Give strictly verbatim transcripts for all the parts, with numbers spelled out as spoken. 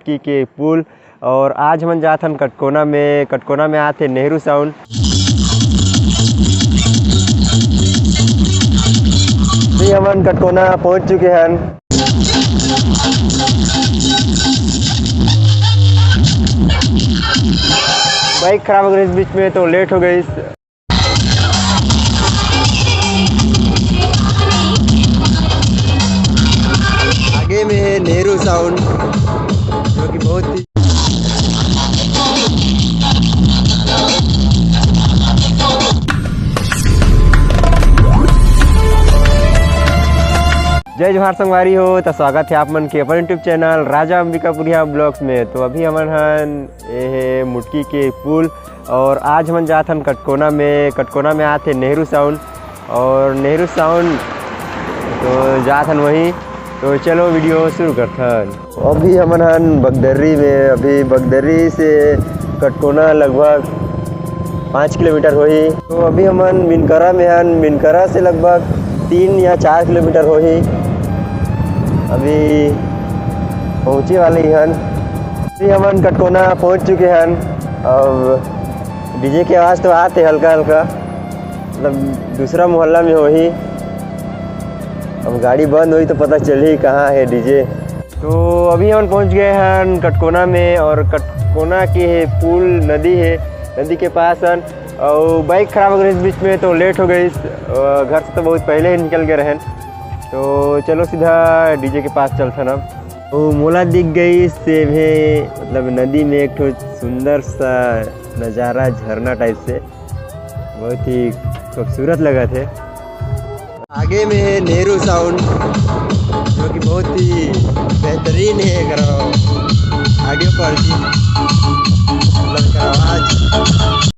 की के पुल। और आज हमन जात हन कटकोना में। कटकोना में आथे नेहरू साउंड। अभी हमन कटकोना पहुंच चुके हन। बाइक खराब हो गई इस बीच में, तो लेट हो गई। आगे में है नेहरू साउंड, जो कि बहुत ही जय जोहार संगवारी हो, तो स्वागत है आप मन के अपन YouTube चैनल राजा अंबिकापुरिया ब्लॉग्स में। तो अभी हमन हन ये है मुटकी के पुल, और आज हमन जात हन कटकोना में। कटकोना में आथे नेहरू साउंड, और नेहरू साउंड तो जात हन वहीं। तो चलो वीडियो शुरू करथन। अभी हमन हन बगदर्री में। अभी बगदर्री से कटकोना लगभग पाँच किलोमीटर होही। तो अभी हमन मिनकरा में हन। मिनकरा से लगभग तीन या चार किलोमीटर होही। अभी पहुँचे वाले ही हन। अभी हमन कटकोना पहुँच चुके हन। अब डीजे के आवाज़ तो आते हल्का हल्का, मतलब दूसरा मोहल्ला में होही। अब गाड़ी बंद होही तो पता चलही कहाँ है डीजे। तो अभी हमन पहुँच गए हन कटकोना में, और कटकोना के हे पुल, नदी है, नदी के पास हन। और बाइक खराब हो गई इस बीच में, तो लेट हो गई। अ, घर से तो बहुत पहले ही निकल गए रहन। तो चलो सीधा डीजे के पास चलथन अब। तो मोला दिख गई से भी, मतलब नदी में एक ठो सुंदर सा नज़ारा, झरना टाइप से, बहुत ही खूबसूरत लगत है। आगे में है नेहरू साउंड, जो कि बहुत ही बेहतरीन है, एकरा ऑडियो क्वालिटी, मतलब एकरा आवाज़।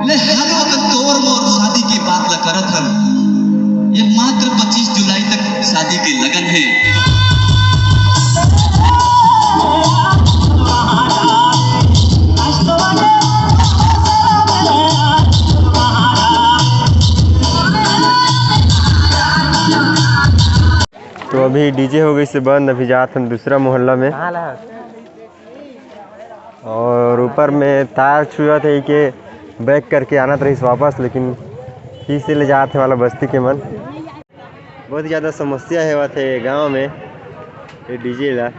ले, हर वक्त तोर मोर शादी के बात ला करत हन। ये मात्र पच्चीस जुलाई तक शादी के लगन है। तो अभी डीजे हो गई से बंद, अभी जात हन दूसरा मोहल्ला में। कहाँ ला? और ऊपर में तार छुआ थे के back करके आना रहिस वापस, लेकिन फिर से ले जात हे वाला बस्ती के मन। बहुत ही ज़्यादा समस्या हेवत हे गाँव में ये डीजे ला।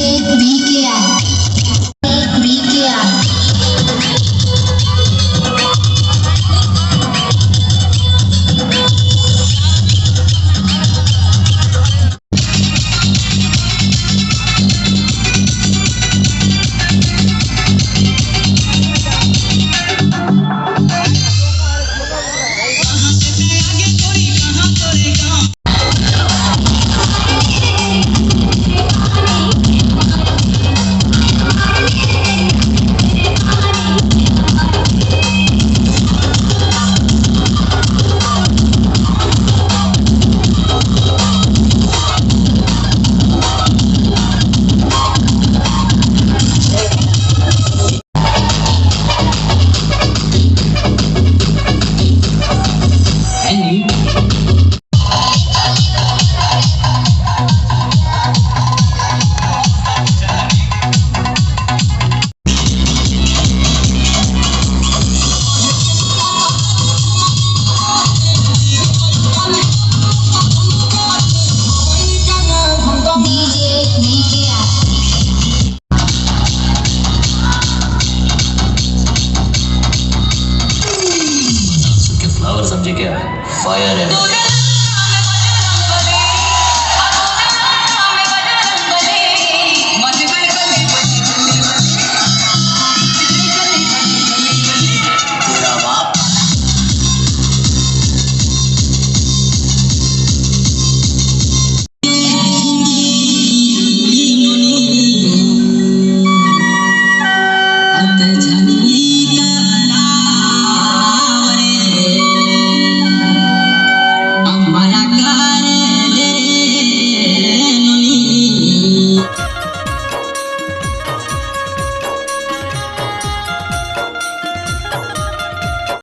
V K R. V K R. D J V K R. सुके फ्लावर समझे क्या? फायर है।